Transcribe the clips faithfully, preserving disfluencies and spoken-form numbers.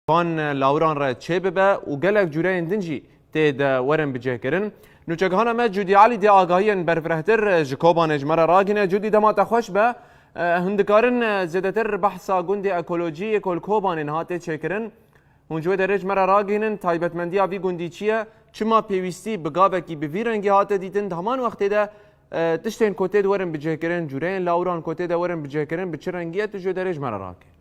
van lawiran re çêbibe û gelek cûreyên din jî tê de werin bicihkirin. Nûçegihana me Cûdî Elî dê agahiyên berfirehtir ji Kobanê ji me re ragihîne. Cûdî, dema te xweş be. Eh, hûn dikarin, eh, zêdetir behsa gundê ekolojî yê ku li Kobanê niha tê çêkirin. Hûn ji wê derê ji me re ragihînin, taybetmendiya vî gundî çi ye? Çima pêwîstî bi gavekî bi vî rengî hate dîtin? Di heman wextê de, e, tiştên ku tê de werin bicihkirin, cûreyên lawiran ku tê de werin bicihkirin, bi çi rengî ye? Tu ji wê derê ji me re ragihîn.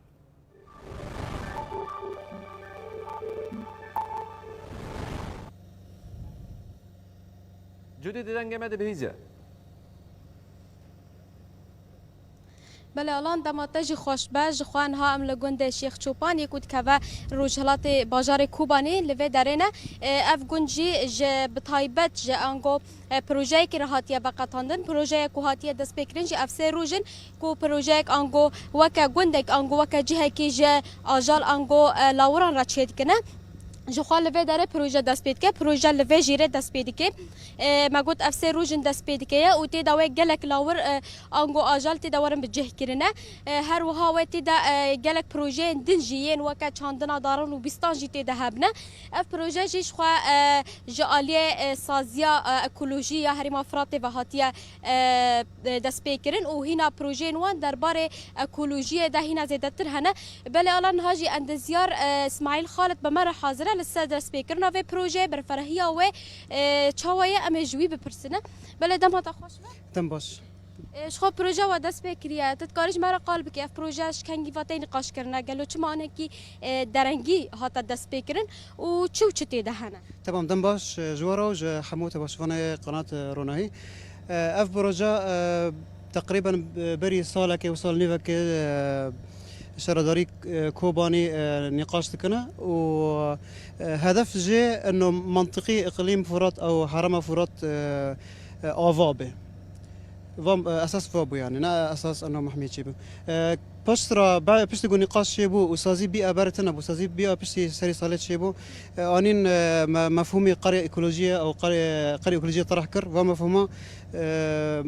Cûdî, di dengê me de bihîze. Belê Alan, dema te jî xweş be. Ji xwe niha em li gundê Şêx Çopan yê ku dikeve rojhilatê bajarê Kobanê li vê derê ne. E, ev gund jî ji, bi taybet ji ango, e, projeyekî re hatiye veqetandin. Projeyek ku hatiye destpêkirin jî ev sê roj in ku projeyek ango weke gundek, ango weke cihekî ji ajal, ango, e, lawiran re çêdikine. Ji xwe li vê derê proje dest pê dike, proje li vê jîrê dest pê dike. E, me got ev sê roj in dest pê dike ye û tê de wê gelek lawir, e, ango ajal tê de werin bicihkirine. E, her wiha wê tê de, e, gelek projeyên din jî yên weke çandina daran û bîstan jî tê de hebine. Ev proje jî ji xwe, e, ji aliyê, e, saziya, e, ekolojî ya Herêma Firatê ve hatiye, e, e, dest pê kirin û hîna projeyên wan derbarê ekolojiyê de hîna zêdetir hene. Belê Alan, niha jî endezyar, e, Smaîl Xalid bi me re hazir e li ser destpêkirina vê projeyê, berferehiya wê, e, çawa ye, em ê ji wî bipirsin. Belê, dema te xweş be. Dem baş. E, ji xwe proje we dest pê kiriye. Tu dikarî ji me re qal bikî, ev proje ji kengî ve tê nîqaş kirine? Gelo çima anekî, e, derengî hate dest pê kirin û çi û çi tê de hene? Temam, dem baş, e, ji we re û ji hemû temaşevanê Qanat, e, Ronahî. E, ev proje, e, teqrîben, e, berî salekê û sal nîvekê, e, şaredarî, e, Kobanî, e, nîqaş dikine û, e, hedef jê eno mantiqî îqlîm Furat ew herêma Furat, e, e, ava be. Van, e, esas va bû yani, ne esas eno mehmî çê bû. E, pişt ra, be-, piştî ku nîqaş çê bû û sazî bîya berê tune bû, sazî bîya piştî serî salê çê bû, e, anîn, e, me-, mefhûmî qerê ekolojiyê ew qerê, qerê ekolojiyê tereh kir. Va mefhûma, e,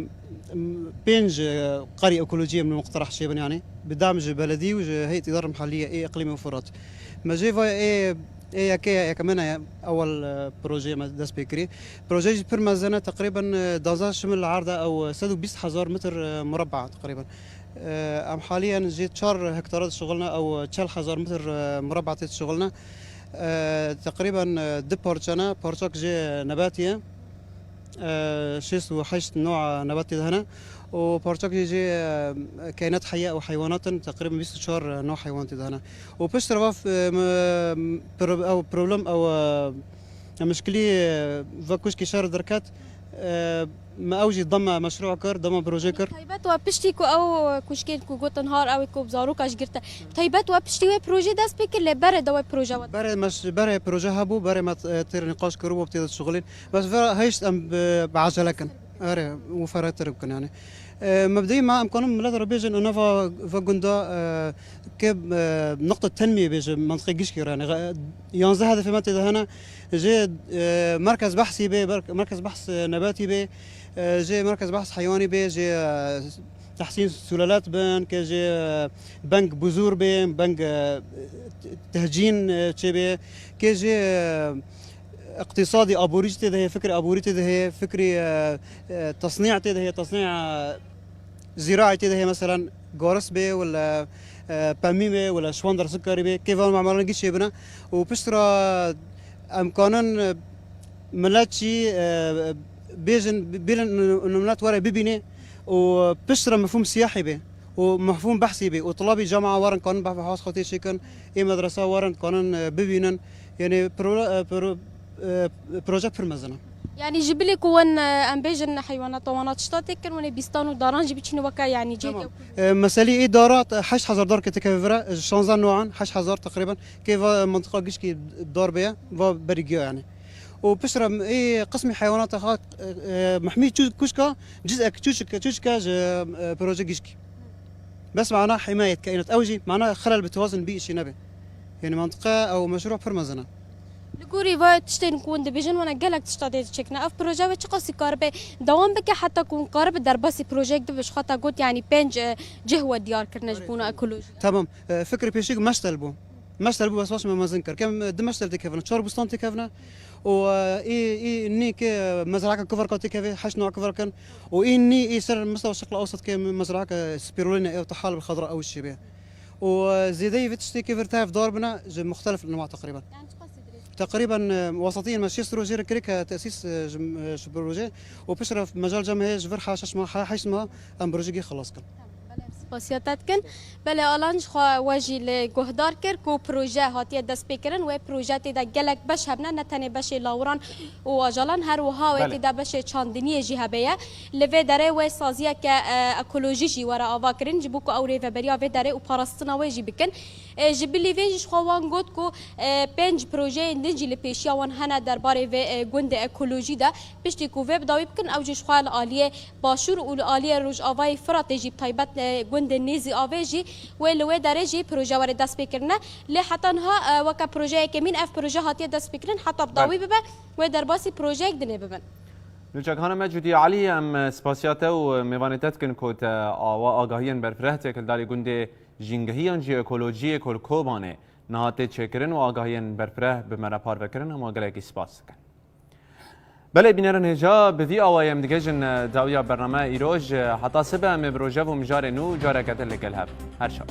m-, pênc, e, qerê ekolojiyê min muqtereh çêbin yani. Bi dam ji beledî û ji heyet îdar mehelliyê ê iqlîmê Furat. Me jê va ê, ê yekê ye, yekemine ye, ewel, e, projeyê me dest pê kirî. Projeyê jî pir mezin e, teqrîben, e, danzdeh şimil li erd e, ew sed û bîst hezar metr, e, mureba teqrîben. E, em haliyen jê çar hektara dişixulne, ew çel hezar metr, e, mureba tê dişixulne. E, teqrîben, e, du parçe ne, parçak jê nebatî ye. E, şêst û heşt noa nebat tê de hene û parçak jê, jê, e, keynet heye û heywanat in, teqrîben bîst û çar noa heywan tê de hene. Û piştre va, e, me, pro-, ew problem, ew, e, mişkilî, e, ve kuşkî şer derket, e, me ew jî dema meşrû kir, dema proje kir. Taybet we piştî ku ew kuşkên ku gotin har, ew ê ku bi zaroka jî girte. Taybet we piştî wê proje dest pê kir, lê berê de wê proje we. Berê me ş-, berê proje hebû, berê me, e, têr nîqaş kiribû, tê de dişixulîn. Bes ve heyşt em bi, bi acele kin. Erê, û ferehtir bikin yani. E, mebdeyî me em kanin millet re bêjin, û nava ve gunda, e, ke, e, niqta tenmiyê bêje mentiqê gişkî re yani. Yanzdeh hedefê me tê de hene. Jê, e, merkez behsî bê, ber-, merkez behs, e, nebatî bê, e, jê merkez behs heywanî bê, jê, e, tehsîn sulalet bin, ke jê, e, beng buzûr bê, beng, e, tehcîn, e, çê bê, ke jê, e, iqtîsadî aborî jî tê de heye, fikrê aborî tê de heye, fikrê, e, e, tesnî tê de heye, tesnî, e, zîraî tê de heye, meselen, garis bê, wila, e, pemî bê, wila şwendar sikarî bê, kê van memalan gişê bine. Û pişt re em kanin, e, milet jî, e, bêjin, bêlin û milet were bibîne û pişt re mefhûm siyahî bê û mefhûm behsî bê û tulabî cama werin kanin behs xwe tê çêkin, ê medresa werin kanin, e, bibînin. Yani pro-, e, pro-, e, proje pir mezin e. Yani ji bilî ku wen, e, em bêjin heywanata wana tişta têkin, wen ê bîstan û daran jî biçîne weke, yani cihekî. Tamam. E, meselî ê dara te heşt hezar dar ke têkeve vira, e, şanzdeh noan, heşt hezar teqrîben. Kê va mantiqa gişkî dar beye, va berî giya yani. Û piştre ê qismî heywanata xwe, e, e, mehmî çû-, kuşka, cizek çûçike, çûçike ji, e, proje gişkî. Bes mana himayet ke înet ew jî, mana xelel bi tewazun bî îşî nebe. Yani mantiqa ew meşrû pir mezin e. Li gorî ve tiştên ku hûn dibêjin, wana gelek tişta tê çêkine. Ev proje ve çiqasî karibe dewam bike heta ku hûn karibe derbasî projeyek bibe? Ji xwe te got, yani pênc, e, cih we diyar kirine ji bona ekolojî. Tamam. E, fikrê pêşî meştel bû. Meşter bû weswaş me mezin kir. Kem di meşter têkevine, çar bûstan têkevine. Û, e, î, î nî ke mezraka kivarka têkeve, heşt nû kivarkin. Û î nî î ser mistawa şekla awsat ke mezraka spirulina ew tahal bi xadra ew şibe. Û, e, zêdeyî vê tiştê ke vir tev dar bine ji muxtelif enwa teqrîben. Yani çiqas dirêj? Teqrîben, e, wasatiyên me şêst rojê re kirê ke tesîs, e, ji, e, ji proje. Û piştre mecal cem heye ji vir ha şeş mah, ha heşt mah em projeyê xilas kin. Spasiya te dikin. Belê, Alan, ji xwe we jî li guhdar kir ku proje hatiye destpêkirin. Wê proje tê de gelek beş hebne, ne tenê beşê lawiran û ajalan, her wiha wê Belê. tê de beşê çandiniyê jî hebe ye. Li vê derê wê saziyeke, e, ekolojî jî were ava kirin, ji bo ku ew rêveberiya vê derê û parastina wê jî bikin. E, ji bilî vê jî ji xwe wan got ku, e, pênc projeyên din jî li pêşiya wan hene derbarê vê, e, gundê ekolojî de. Piştî ku vê bi dawî bikin, ew jî ji xwe li aliyê Başûr û li aliyê Rojavayê Firatê jî bi taybet, e, gundê Nêzî Avê jî wê li wê derê jî proje were dest pê kirine. Lê heta niha, e, weke proje yekemîn ev proje hatiye dest pê kirin, heta bi Belê. dawî bibe, wê derbasî projeyek dinê bibin. Nûçek Hanime Cudî Elî, em spasiya te û mêvanê te dikin ku te awa agahiyên berfireh têkildarî gundê jîngehî yan jî ekolojiyê ku li Kobanê niha tê çêkirin û agahiyên berfireh bi me re parve kirin, em we gelekî spas dikin. Belê bînerên hêja, bi vî awayê em digihîjin dawiya bername îroj. Heta sibe em ê bi rojev û mijarê nû careke din li gel hev. Her şad.